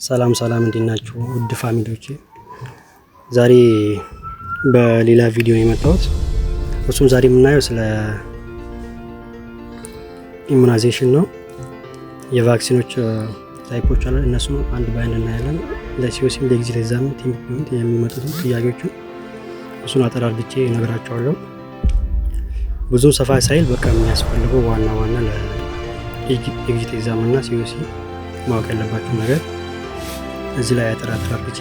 ሰላም ሰላም፣ እንዴት ናችሁ ውድ family ዎቼ? ዛሬ በሌላ ቪዲዮ ነው የመጣሁት። እሱም ዛሬ የምናየው ስለ immunization ነው። የ vaccine ኦች type ኦች አሉ። እነሱም አንድ በአንድ እናያለን። ለሲኦሲም ለኤግዚት ኤግዛም የሚመጡትን ጥያቄዎችን እሱን አጠር አድርጌ እነግራችኋለሁ። ብዙም ሰፋ ሳይል በቃ የሚያስፈልገው ዋና ዋና ለ exit exam እና COC ማወቅ ያለባችሁ ነገር እዚህ ላይ አጠር አጠር አድርጌ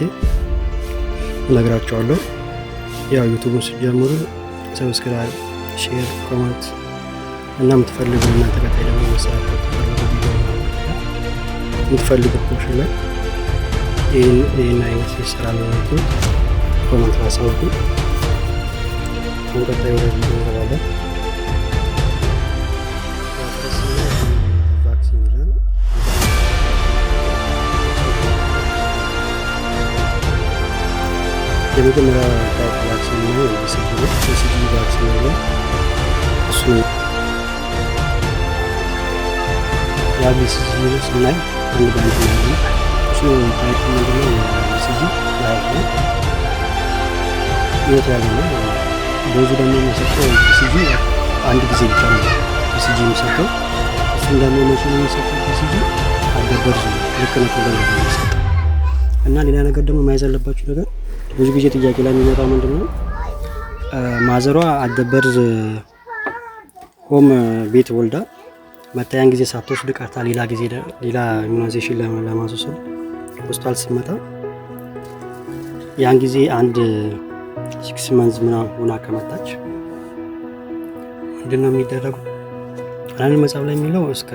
እነግራችኋለሁ። ያው YouTube ኡን ስትጀምሩ subscribe፣ share፣ comment እና የምትፈልጉ እናንተ ቀጣይ ደግሞ መሰራት የምትፈልጉ ቪዲዮ የምትፈልጉ portion ላይ ይህን አይነት ይሰራል የምትሉት comment አሳውቁ። አሁን ቀጣይ ወደ ቪዲዮ እንገባለን። Vaccine ይላል። የመጀመሪያ type vaccine ነው BCG ነው። BCG vaccine ነው። እሱ ያ BCG ስናይ አንድ በአንድ ነው። እሱ type ምንድነው? BCG live ነው፣ ህይወት ያለው ነው። Dose ኡ ደግሞ የሚሰጠው BCG አንድ ጊዜ ብቻ ነው BCG የሚሰጠው። እሱም ደግሞ መቼ ነው የሚሰጠው? BCG at the birth ነው፣ ልክ ነው ተወለደ ነው የሚሰጠው። እና ሌላ ነገር ደግሞ መያዝ ያለባችሁ ነገር ብዙ ጊዜ ጥያቄ ላይ የሚመጣው ምንድን ነው? Mother ዋ at the birth home ቤት ወልዳ መታያን ጊዜ ሳትወስድ ቀርታ ሌላ ጊዜ ሌላ immunization ለማስወሰድ ሆስፒታል ስትመጣ ያን ጊዜ አንድ 6 months ምናምን ሆና ከመጣች ምንድን ነው የሚደረገው? አንዳንድ መጽሐፍ ላይ የሚለው እስከ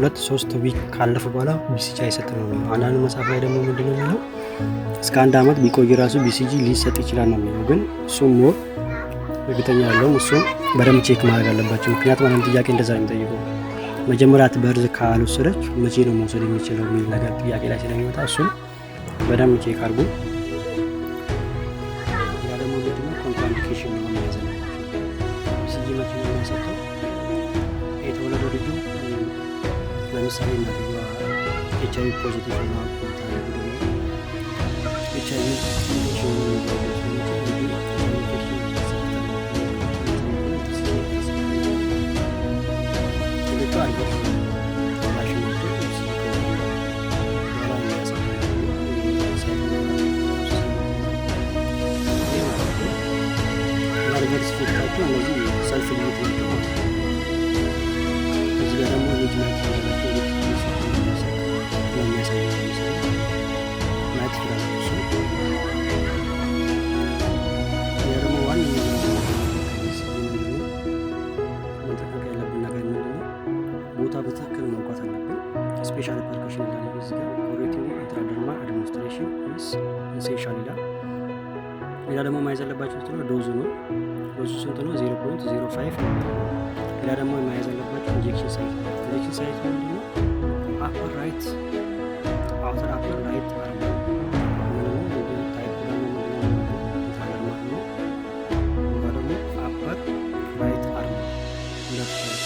2-3 week ካለፈ በኋላ BCG አይሰጥም ነው የሚለው። አንዳንድ መጽሐፍ ላይ ደግሞ ምንድን ነው የሚለው? እስከ አንድ አመት ቢቆይ ራሱ BCG ሊሰጥ ይችላል ነው የሚለው። ግን እሱም more እርግጠኛ ያለውም እሱም በደንብ check ማድረግ አለባቸው። ምክንያቱም አንዳንድ ጥያቄ እንደዛ ነው የሚጠይቀው። መጀመሪያ at birth ካልወሰደች መቼ ነው መውሰድ የሚችለው የሚል ነገር ጥያቄ ላይ ስለሚመጣ እሱም በደንብ check አድርጉ። ሌላ ደግሞ ምንድነው? Contraindication ነው መያዝ ያለባቸው። BCG መቼ ነው የሚያሰጠው? የተወለደው ልጁ ለምሳሌ እናትየዋ HIV positive ሆና ቆይታ ልጁ ደግሞ HIV infection ሊኖርበት ስለሚችል ልጁ ኢንፌክሽን ሌሎቹ adverse reaction ናቸው። BCG በኋላ የሚያሳዩ site ማለት ነው። እና adverse effect ኣቸው እነዚህ self limit ናቸው ማለት ነው። እዚህ ጋር ደግሞ image ማየት ትችላላችሁ። እንዴት BCG እንደሚሰጥ ነው የሚያሳየው ለምሳሌ ማየት ትችላላችሁ። እሱ ሌላ ደግሞ ዋነኛው ነገር ከ BCG ምንድነው መጠንቀቅ ያለብን ነገር ምንድነው? ቦታ በትክክል መውጋት አለብን። Special precaution ይላል እዚህ ጋር፣ correct intradermal administration is essential ይላል። ሌላ ደግሞ መያዝ ያለባቸው ነው dose ኡ ነው። Dose ኡ ስንት ነው? 0.05 ነው። ሌላ ደግሞ መያዝ ያለባቸው injection site ነው። Injection site ምንድን ነው? Upper right outer upper right arm ነው። Type ደግሞ ምንድነው? Intradermal ነው። ቦታ ደግሞ upper right arm ነው። እንዳትሸወዱ።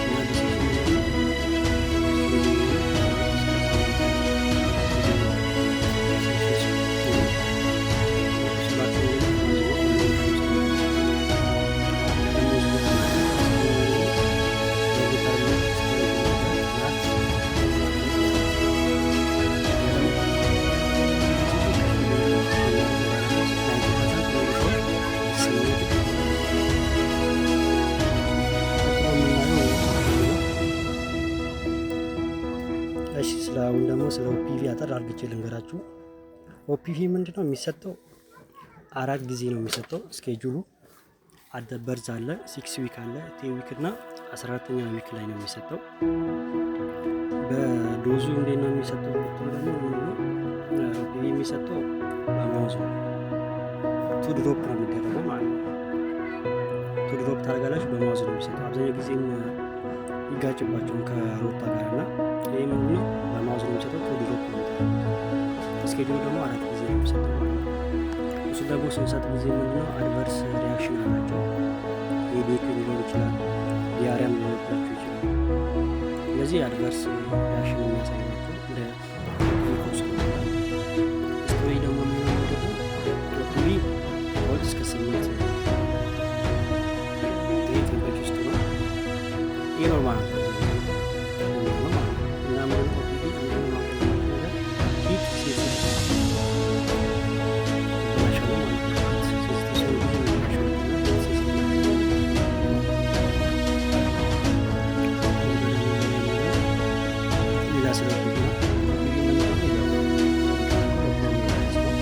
እና BCG ምንድነው? ነው። እሺ፣ ስለ አሁን ደግሞ ስለ OPV አጠር አድርግቼ ልንገራችሁ። OPV ምንድነው የሚሰጠው? አራት ጊዜ ነው የሚሰጠው። Schedule ኡ at the birth አለ፣ 6 week አለ፣ 10 week እና 14ኛ week ላይ ነው የሚሰጠው። በ dose ኡ እንዴት ነው የሚሰጠው ብትሉ ደግሞ ምንድነው OPV የሚሰጠው በ mouth ነው። Two drop ነው የሚደረገው ማለት ነው። Two drop ታደርጋላችሁ፣ በ mouth ነው የሚሰጠው። አብዛኛው ጊዜም ይጋጭባቸውን ከ rota ጋር እና ይህ ምንድነው በ mouth ነው የሚሰጠው። Two drop ነው የሚደረገው። Schedule ኡ ደግሞ አራት ጊዜ ነው የሚሰጠው ማለት ነው። እሱ ደግሞ ስንሰጥ ጊዜ ምንድነው adverse reaction አላቸው። Headache ሊኖር ይችላል፣ diarrhea ም ሊኖርባቸው ይችላል። እነዚህ የ adverse reaction የሚያሳይ ናቸው። እንደ ኮርስ story ደግሞ የሚሆነው ደግሞ OPV 2 እስከ 8 temperature ውስጥ ነው። ይህ normal የሚሆነው ማለት ነው። እና ምንም OPV አንደኛው ማወቅ ነገር heat sensitive ይበላሻሉ ማለት ነው። Heat sensitive ሲሆን ብዙ ይበላሻሉ እና heat sensitive ናቸው። እዚህ ጋር ደግሞ የምናየው ሌላ ስለ OPV ነው። OPV እንደምታውቀው ያው ቫይረስ ነው።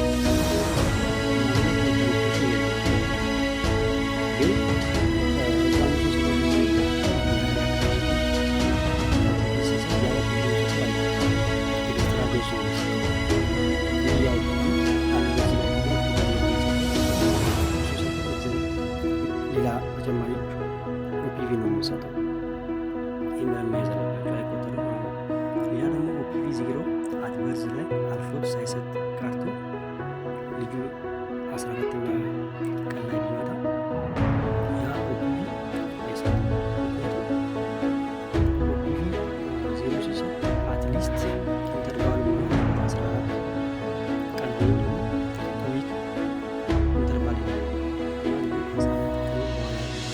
እና ምንም transmission የለውም። ግን ህፃኖቹ ስለ OPV ሲሰጥ ያ OPV ሲሰጥ አይደለም፣ extra dose ነው የሚሰጠው እንጂ ያ OPV አንድ በዚህ ላይ OPV ሌላ ተጨማሪ OPV ነው የሚሰጠው። ይህ መያዝ አለባቸው፣ አይቆጠርም ማለት ነው። ሌላ ደግሞ OPV 0 at birth ላይ አልፎት ሳይሰጥ ቀርቶ ልጁ 14ኛ ቀን ላይ ቢመጣ ያ OPV አይሰጥም። ምክንያቱም OPV 0 ሲሰጥ at least interval ኡ መሆን አለበት 14 ቀን ወይም ደግሞ 2 week interval ይኖረዋል እና ልጁ ከ14 ቀን በኋላ ቢመጣ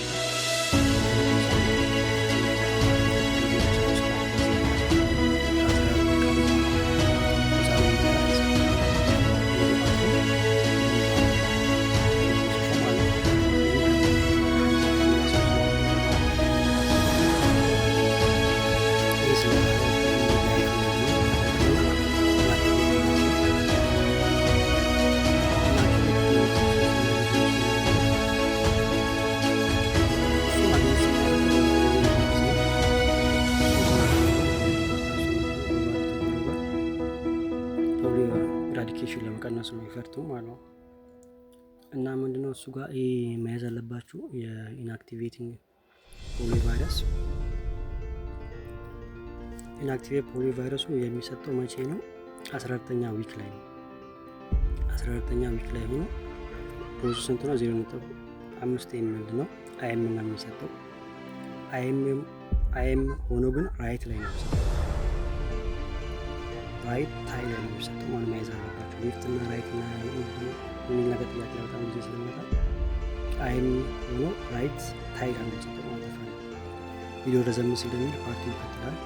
ከ14 ቀን ህፃኑ ቢመጣ አይሰጥም። ልጁ አልፎ ማለት ነው። ይህ ስለ life ነው። Inactivate እሱ ማግኘት ስናደርገው ጊዜ እሱ polio eradication ለመቀነስ ነው effort ኡ ማለት ነው። እና ምንድነው እሱ ጋር ይሄ መያዝ አለባችሁ የ inactivating polio virus፣ inactivate polio ቫይረሱ የሚሰጠው መቼ ነው? 14ኛ week ላይ ነው። 14ኛ week ላይ ሆኖ dose ኡ ስንት ነው? 0.5 ml ነው። IM ነው የሚሰጠው። IM ሆኖ ግን right ላይ ነው የሚሰጠው። Right thigh ላይ ነው የሚሰጠው ማለት መያዝ አለባቸው። Left እና right እና የሚል ነገር ጥያቄ ላይ በጣም ጊዜ ስለሚመጣ IM ሆኖ right thigh ላይ ነው የሚሰጠው ማለት ነው። ቪዲዮ ረዘም ስለሚል part ኡ ይቀጥላል።